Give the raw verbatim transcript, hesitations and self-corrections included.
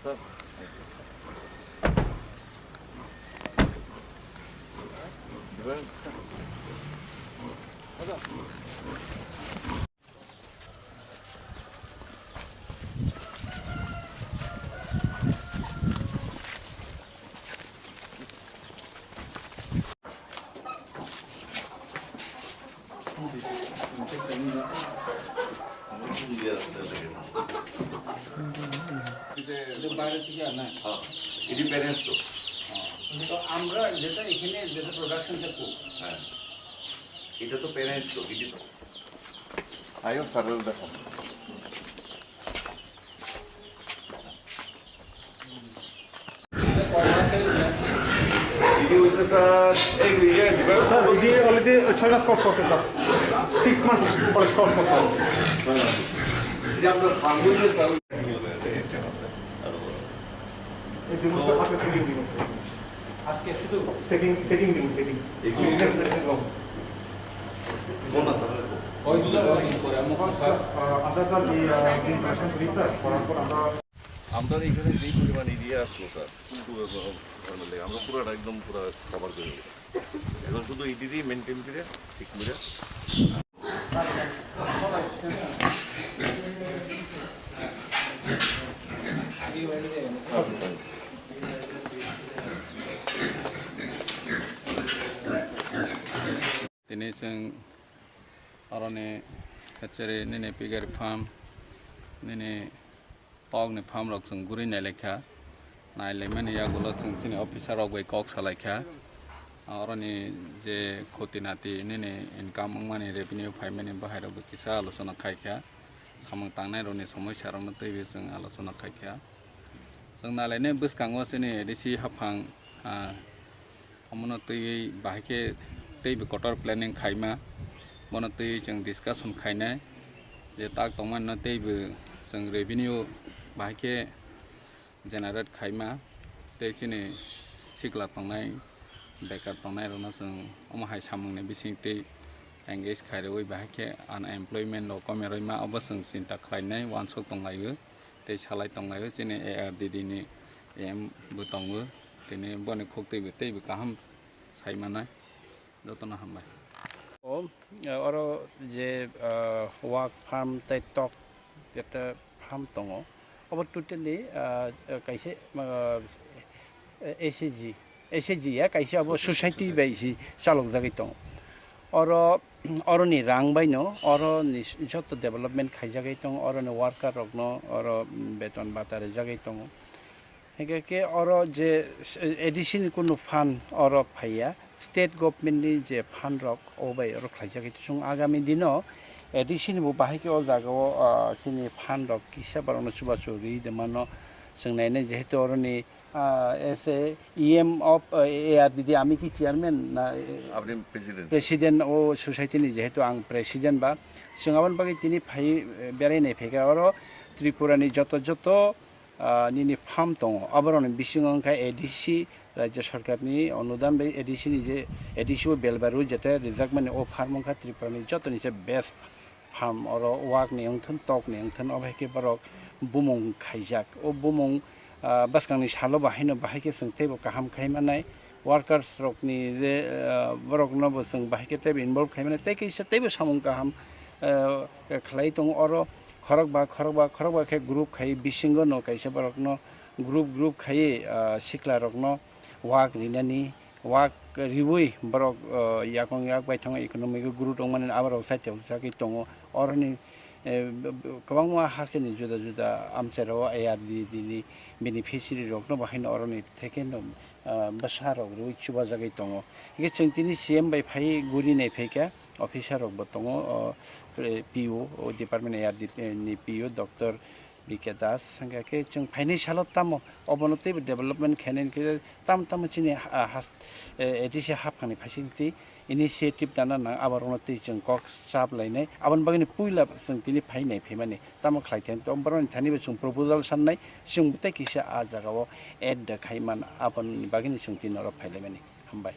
এটা বাইরে থেকে আনা। হ্যাঁ, এটি প্যারেন্টস তো। তো আমরা যেটা এখানে যেটা প্রোডাকশনটা করি। হ্যাঁ, এটা তো প্যারেন্টস তো, এটি তো। আয়ো, স্যারের দেখো। এটি হইছে স্যার, এই, এই, এই, স্যার, এটি অলরেডি ছয় মাস কোর্স করছে স্যার, সিক্স মাস কলেজ কোর্স করছে। এটা আপনার ফার্ম হইছে স্যার। এই দিব স্যার, আজকে সেটিং দিব। আজকে শুধু সেটিং, সেটিং দিব, সেটিং। এগুলো বিজনেস সেটিং দিব। কোন আছে? ওই দুটো ওই করে, আমি এখন স্যার, আহ, আমরা স্যার এই, আহ, দিন কালেকশন করি স্যার, করার পর আমরা আমরা এখানে যেই পরিমাণ এরিয়া আসলো স্যার, পুরো ধর্মের লেগে আমরা পুরোটা একদম পুরো কভার করে দিই। এখন শুধু ইডিদি মেনটেন করে ঠিক করে। Tini chwng oroni hatchery nini piggery farm nini tokni farm rok chwng guri nailaikha. Nailaimani yagulo chwng chini officer rok bai kok salaikha. Oroni je khoti nati nini income wngmani revenue phaimani bahai rok bai kisa alochona khaikha. Samung tangnai rokni somosya rokno twiwi chwng alochona khaikha. Chwng nailainai bwskango chini A D C haphang, ah, omono twiwi bahai khe teibo kotor planning khaima, bono twiwi chwng discussion khainai je tak tongmani no teibo chwng revenue bahai khe generate khaima, tei chini sikla tongnai, bekar tongnai rokno chwng omo hai samungni bising tei engage khairwi bahai khe unemployment rok komya rwima, obo chwng chinta khlainai uansuk tonglaio. Tei salai tonglaio chini A R D D ni M bo tongo, tini boni khuk twibo teibo kaham sai manai, jotono hambai. O, oro je, ah, wak farm tei tok jeta farm tongo, obo totally, ah, kaisa, ah, S H G, S H G ya kaisa obo society bai si chalokjagwi tongo. Oro, oroni rang baino, oroni joto development khaijagwi tongo, oroni worker rokno oro beton bata rijagwi tongo. Hingke ke oro je A D C ni kunu fund oro phaiya, state government ni je fund rok o bai oro khlaijagwi. Chwng agami dino A D C ni bo bahai khe o jaga o, ah, chini fund rok kisa borok no chubachu ri de mano chwng nainai, jehetu oroni ah, as a E M of, ah, A R D D, ami ki chairman na, eh, Aboni president. President o society ni, jehetu ang president ba, chwng aboni bagwi tini phai, eh, berai nai phaikha oro Tripura ni joto joto, ah, nini farm tongo, aborokni bisingo wngkha A D C, Rajya Sarkar ni onudan bai A D C ni je, A D C bo belbaru jete rijak mani o farm wngkha Tripura ni joto ni se best farm, oro wak ni wngthun, tok ni wngthun, obo hai khe borok bumung khaijak. O bumung, ah, bwskang ni salo bo haino bahai khe chwng teibo kaham khai manai. Workers rok ni je, ah, borok no bo chwng bahai khe teibo involve khai manai. Tei kaisa teibo samung kaham, ah, khlai tongo oro khorokba, khorokba, khorokba khe group khai bisingo no kaisa borok no group, group khai, ah, sikla rok no wak rinani, wak riwi borok, ah, yakung yak bai thango, economic o guru tongmani aborok side o chagwi tongo. Oroni, eh, b-, b-, kwbangma hasteni juda juda amchairok A R D D ni beneficiary rokno bo haino oroni theke no, ah, bwsa rok riwi chubajagwi tongo. Hingke chwng tini C M bai phai guri nai phaikha, officer rok bo tongo, o, P O, o department A R D ni P O, Doctor B K Das, hingkha khe chwng phainai salo tamo obono teibo development khainai hwnkhe tamo tamo chini ha-, ha-, eh, A D C haphangni phaising twi initiative nana nang, aborokno twi chwng kok chap lainai. Aboni bagwino puila chwng tini phainai phaimani tamo khlai khe borokni thani bo chwng proposal sannai, chwng tei kisa ah jagao add da khai man, aboni bagwino chwng tini norok phailaimani. Hambai.